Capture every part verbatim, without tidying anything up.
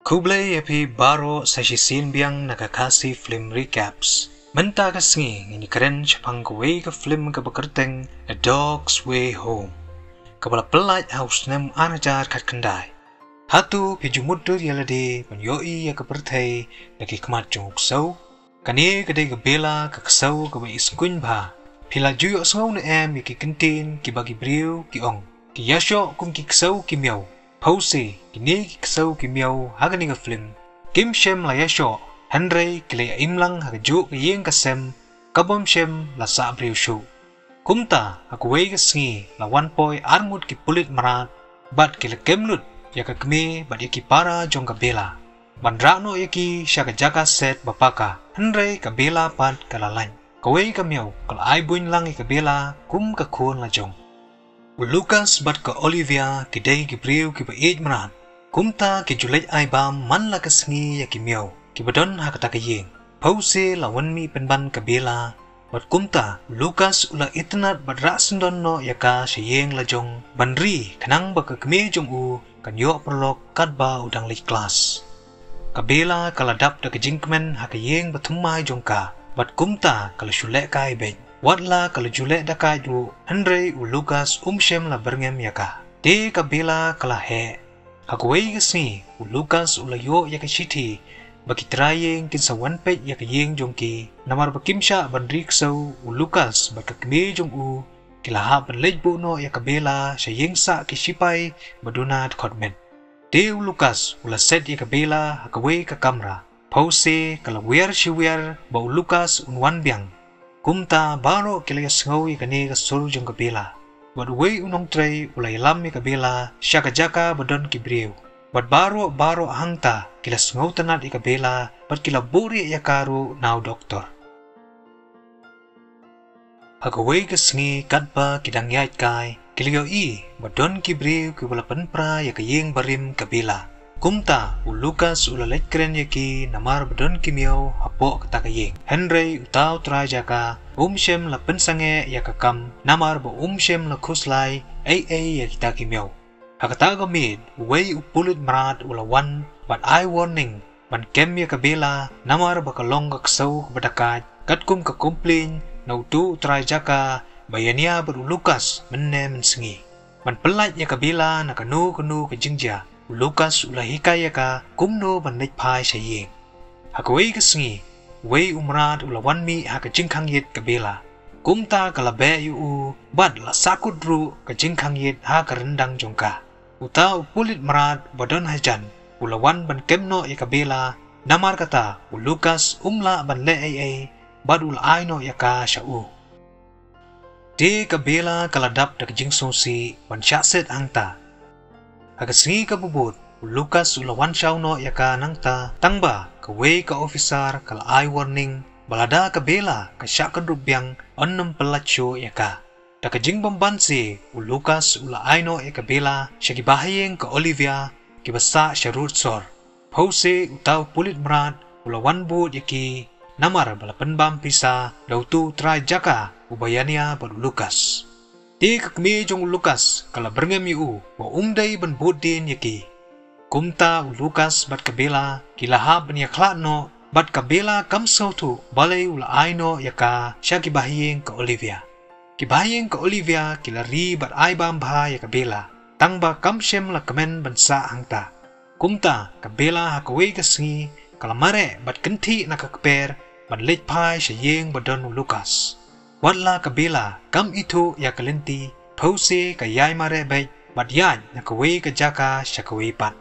Khublei ïa phi baroh sa shisien biang na ka Khasi Film Recaps. Mynta ka sngi ngin ïakren shaphang kawei ka film kaba kyrteng A Dog's Way Home, kaba la pyllait ha u snem ar hajar khatkhyndai. Hato phi ju mutdur ïa lade ban ïohi ïa ka pyrthei da ki khmat jong u ksew? Kane ka dei ka Bella, ka ksew kaba iskuiñ bha. Phi la ju ïohsngew ne em ïa ki kyntien kiba ki briew ki ong, ki ïashoh kum ki ksew ki miaw? Phewse, kine ki ksew ki miaw ha kane ka film kim shym la ïashoh, hynrei ki la ïa imlang ha kajuh ka ïing ka sem kabym shym la sah briew shuh. Kumta ha kawei ka sngi la wan poi arngut ki pulit mrad bad ki la kem lut ïa ka kmie bad ïa ki para jong ka Bella ban rah noh ïa ki sha ka jaka set ba paka, hynrei ka Bella pat ka la lait. Kawei ka miaw ka la ai buiñ lang ïa ka Bella kum ka khun la jong. U Lucas bad ka Olivia ki dei ki briew kiba ïeit mrad, kumta ki ju leit ai bam man la ka sngi ïa ki miaw kiba don ha kata ka ïing. Phewse la wan mih pynban ka Bella, bad kumta u Lucas u la itynnad bad rah syndon noh ïa ka sha ïing la jong ban ri, khnang ba ka kmie jong u kan ïoh paralok katba u dang leit klas. Ka Bella ka la dap da ka jingkmen ha ka ïing ba thymmai jong ka, bad kumta ka la shu lehkai beit. Wat la ka la ju leh dakaid ruh, hynrei u Lucas um shym la byrngem ïa ka. Te ka Bella ka la heh. Ha kawei ka sngi u Lucas u la ïoh ïa ka shithi ba ki trai ïing kin sa wan peit ïa ka ïing jong ki. Namar ba kim shah ban ri ksew, u Lucas bad ka kmie jong u ki la hap ban leit buh noh ïa ka Bella sha ïing sah ki shipai ba duna dkhot met. Te u Lucas u la set ïa ka Bella ha kawei ka kamra. Phewse ka la wiar shi wiar ba u Lucas un wan biang. Kumta baroh ki la ïohsngew ïa kane ka sur jong ka Bella. Bad uwei u nongtrei u la ïalam ïa ka Bella sha ka jaka ba don ki briew. Bad baroh baroh hangta ki la sngewtynnad ïa ka Bella bad ki la buhrieh ïa ka ruh na u doktor. Ha kawei ka sngi katba ki dang ïaid kai, ki la ïohi ba don ki briew kiba la pynpra ïa ka ïing barim ka Bella. Kumta u Lucas u la leit kren ïa ki namar ba don ki miaw hapoh kata ka ïing. Hynrei uta u trai jaka um shym la pynsangeh ïa ka kam namar ba um shym la khuslai ei ei ïa kita ki miaw. Ha kata ka miet uwei u pulit mrad u la wan bad ai warning ban kem ïa ka Bella namar ba ka long ka ksew kaba dakaid, katkum ka complain na utu u trai jaka ba ïania bad u Lucas mynne mynsngi. Ban pyllait ïa ka Bella na kano kano ka jingjia, u Lucas u la hikai ïa ka kumno ban leit phai sha ïing. Ha kawei ka sngi uwei u mrad u la wan mih ha ka jingkhang ïit ka Bella. Kumta ka la beh ïa u bad la sahkut ruh ka jingkhang ïit ha ka ryndang jong ka. Uta u pulit mrad ba don hajan u la wan ban kem noh ïa ka Bella, namar kata u Lucas um lah ban leh ei ei bad u la ai noh ïa ka sha u. Te ka Bella ka la dap da ka jingsngewsih ban shah set hangta. Ha ka sngi kaba bud u Lucas u la wan shaw noh ïa ka nangta, tangba kawei ka officer ka la ai warning ba lada ka Bella ka shah kynrup biang, yn nym pyllait shuh ïa ka. Da ka jingbymbanse u Lucas u la ai noh ïa ka Bella sha ki bahaïing ka Olivia kiba sah sha rud sor. Phewse uta u pulit mrad u la wan bud ïa ki namar ba la pynbam pisa da utu u trai jaka uba ïania bad u Lucas. Te ka kmie jong u Lucas ka la byrngem ïa u ba um dei ban bud dien ïa ki. Kumta u Lucas bad ka Bella ki la hap ban ïakhlad noh, bad ka Bella kam sngewthuh balei u la ai noh ïa ka sha ki bahaïing ka Olivia. Ki bahaïing ka Olivia ki la ri bad ai bam bha ïa ka Bella, tangba kam shym la kmen ban sah hangta. Kumta ka Bella ha kawei ka sngi ka la mareh bad kynthih na ka kper ban leit phai sha ïing ba don u Lucas. Wat la ka Bella kam ithuh ïa ka lynti, phewse ka ïai mareh beit bad ïaid na kawei ka jaka sha kawei pat.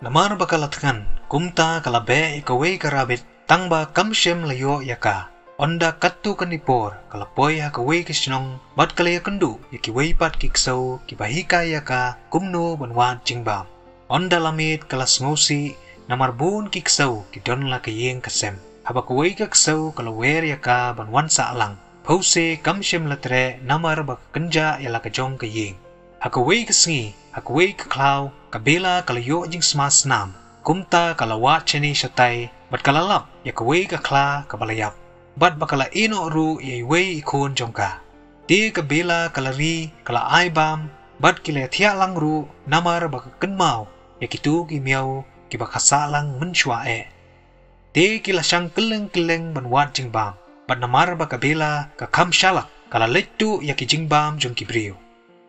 Namar ba ka la thngan, kumta ka la beh ïa kawei ka rabbit, tangba kam shym la ïoh ïa ka. Ynda katto katne por ka la poi ha kawei ka shnong bad ka la ïakynduh ïa kiwei pat ki ksew kiba hikai ïa ka kumno ban wad jingbam. Ynda la miet ka la sngewsih namar bun ki ksew ki don la ka ïing ka sem. Haba kawei ka ksew ka la wer ïa ka ban wan sah lang, phewse kam shym la treh namar ba ka kynjah ïa la ka jong ka ïing. Ha kawei ka sngi, ha kawei ka khlaw, ka Bella ka la ïoh jingsma snam. Kumta ka la wad shane shatai bad ka la lap ïa kawei ka khla kaba la ïap bad ba ka la ïehnoh ruh ïa iwei i khun jong ka. Te ka Bella ka la ri, ka la ai bam bad ki la thiah lang ruh namar ba ka kynmaw ïa kitu ki miaw kiba ka sah lang mynshuwa eh. Te ki la shang kylleng kylleng ban wad jingbam, bad namar ba ka Bella ka kham shalak, ka la leit tuh ïa ki jingbam jong ki briew.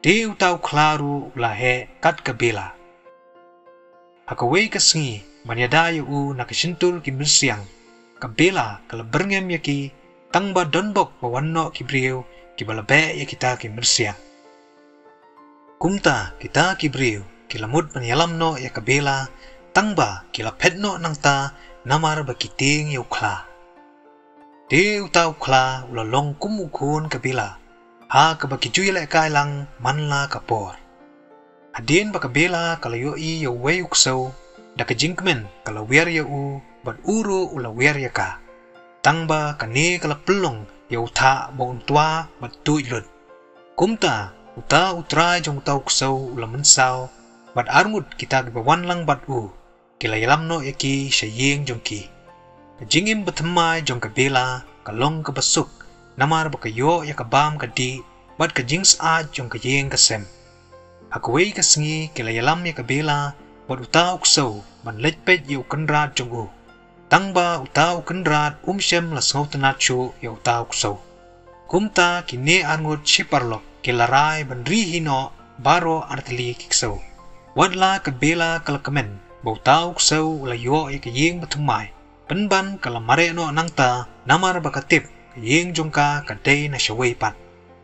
Te uta u khla ruh u la heh kat ka Bella. Ha kawei ka sngi, ban ïada ïa u na ka shyntur ki myrsiang, ka Bella ka la byrngem ïa ki, tang ba don bok ba wan noh ki briew kiba la beh ïa kita ki myrsiang. Kumta kita ki briew ki la mut ban ïalam noh ïa ka Bella, tang ba ki la phet noh nangta namar ba ki tieng ïa u khla. Te uta u khla u la long kum u khun ka Bella, ha kaba ki ju ïalehkai lang man la ka por. Hadien ba ka Bella ka la ïohi ïa uwei u ksew, da ka jingkmen ka la wiar ïa u, bad u ruh u la wiar ïa ka. Tang ba kane ka la pynlong ïa u thah ba un twa bad tuid lut. Kumta, uta u trai jong uta u ksew u la mynsaw, bad arngut kita kiba wan lang bad u, ki la ïalam noh ïa ki sha ïing jong ki. Ka jingim bathymmai jong ka Bella ka long kaba suk, namar ba ka ïoh ïa ka bam ka dih, bad ka jingsyaid jong ka ïing ka sem. Ha kawei ka sngi ki la ïalam ïa ka Bella bad uta u ksew ban leit peit ïa u kynrad jong u. Tang ba uta u kynrad um shym la sngewtynnad shuh ïa uta u ksew. Kumta kine arngut shi paralok ki la rai ban ri hi noh baroh artylli ki ksew. Wat la ka Bella ka la kmen ba uta u ksew u la ïoh ïa ka ïing bathymmai, pynban ka la mareh noh nangta, namar ba ka tip ka ïing jong ka ka dei na shawei pat.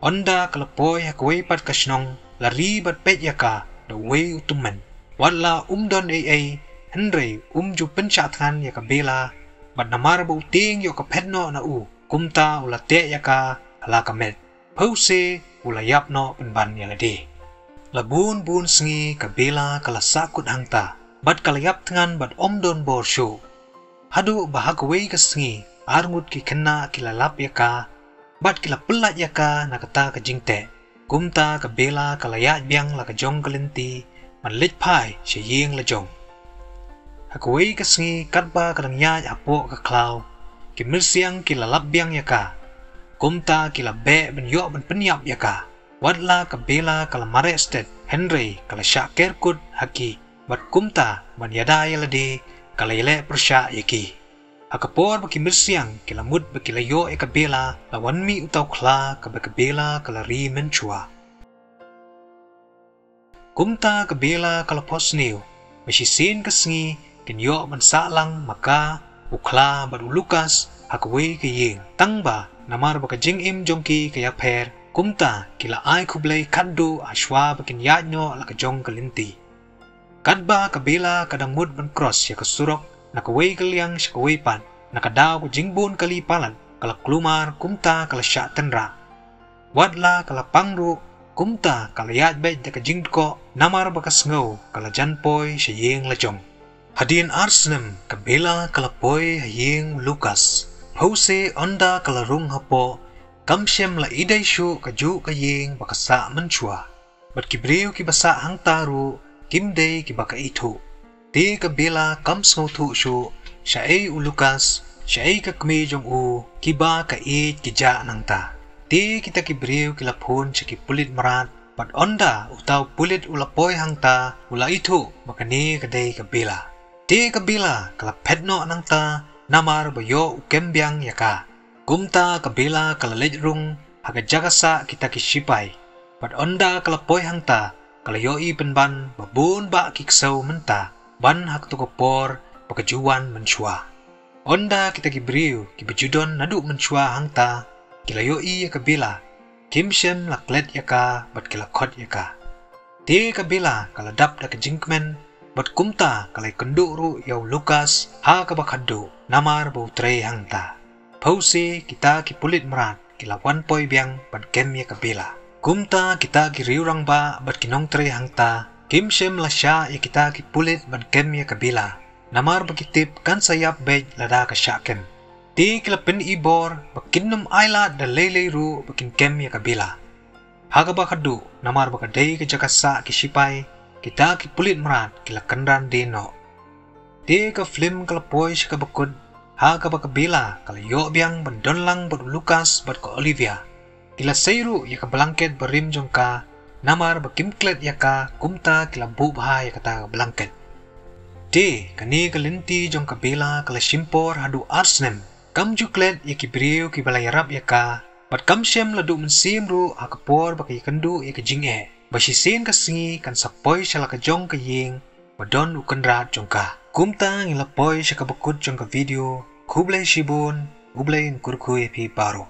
Ynda ka la poi ha kawei pat ka shnong, la ri bad peit ïa ka da uwei u tymmen. Wat la um don ei ei, hynrei um ju pynshah thngan ïa ka Bella, bad namar ba u tieng ïoh ka phet noh na u, kumta u la teh ïa ka ha la ka met. Phewse u la ïap noh pynban ïa lade. La bun bun sngi ka Bella ka la sahkut hangta, bad ka la ïap thngan bad ym don bor shuh. Haduh ba ha kawei ka sngi, arngut ki khynnah ki la lap ïa ka, bad ki la pyllait ïa ka na kata ka jingteh. Kumta ka Bella ka la ïaid biang la ka jong ka lynti, ban leit phai sha ïing la jong. Ha kawei ka sngi katba ka dang ïaid hapoh ka khlaw, ki myrsiang ki la lap biang ïa ka. Kumta ki la beh ban ïoh ban pynïap ïa ka. Wat la ka Bella ka la mareh stet, hynrei ka la shah ker kut ha ki, bad kumta ban ïada ïa lade, ka la ïaleh pyrshah ïa ki. Ha ka por ba ki myrsiang ki la mut ba ki la ïoh ïa ka Bella, la wan mih uta u khla kaba ka Bella ka la ri mynshuwa. Kumta ka Bella ka la phohsniew ba shisien ka sngi kin ïoh ban sah lang ma ka, u khla bad u Lucas ha kawei ka ïing, tang ba namar ba ka jingim jong ki ka ïapher, kumta ki la ai khublei khatduh ha shuwa ba kin ïaid noh la ka jong ka lynti. Katba ka Bella ka dang mut ban cross ïa ka surok na kawei ka liang sha kawei pat, na ka daw ka jingbun kali palat ka la kulmar, kumta ka la shah tynrah. Wat la ka la pang ruh, kumta ka la ïaid beit da ka jingdkoh, namar ba ka sngew ka la jan poi sha ïing la jong. Hadien ar snem ka Bella ka la poi ha ïing u Lucas. Phewse ynda ka la rung hapoh, kam shym la i dei shuh kajuh ka ïing ba ka sah mynshuwa. Bad ki briew kiba sah hangta ruh kim dei kiba ka ithuh. Te ka Bella kam sngewthuh shuh shaei u Lucas, shaei ka kmie jong u, kiba ka ïeit ki jah nangta. Te kita ki briew ki la phone sha ki pulit mrad, bad ynda uta u pulit u la poi hangta, u la ithuh ba kane ka dei ka Bella. Te ka Bella ka la phet noh nangta, namar ba ïoh u kem biang ïa ka. Kumta ka Bella ka la leit rung ha ka jaka sah kita ki shipai. Bad ynda ka la poi hangta, ka la ïohi pynban ba bun bah ki ksew mynta ban ha kato ka por ba ka ju wan mynshuwa. Ynda kita ki briew kiba ju don naduh mynshuwa hangta ki la ïohi ïa ka Bella, kim shym la klet ïa ka bad ki la khot ïa ka. Te ka Bella ka la dap da ka jingkmen, bad kumta ka la ïakynduh ruh ïa u Lucas ha kaba khatduh, namar ba u trei hangta. Phewse kita ki pulit mrad ki la wan poi biang ban kem ïa ka Bella. Kumta kita ki riew rangbah bad ki nongtrei hangta kim shym la shah ïa kita ki pulit ban kem ïa ka Bella, namar ba ki tip kan sa ïap beit lada ka shah kem. Te ki la pyni bor ba kin nym ailad da lei lei ruh ba kin kem ïa ka Bella. Ha kaba khatduh, namar ba ka dei ka jaka sah ki shipai, kita ki pulit mrad ki la kynran dien noh. Te ka film ka la poi sha kaba kut, ha kaba ka Bella ka la ïoh biang ban don lang bad u Lucas bad ka Olivia. Ki la sei ruh ïa ka blanket barim jong ka, namar ba kim klet ïa ka, kumta ki la buh bha ïa kata ka blanket. Te kane ka lynti jong ka Bella ka la shim por haduh ar snem. Kam ju klet ïa ki briew kiba la ïarap ïa ka, bad kam shym la duh mynsiem ruh ha ka por ba ka ïakynduh ïa ka jingeh ba shisien ka sngi kan sa poi sha la ka jong ka ïing ba don u kynrad jong ka. Kumta ngi la poi sha kaba kut jong ka video. Khublei shibun, U Blei un kyrkhu ïa phi baroh.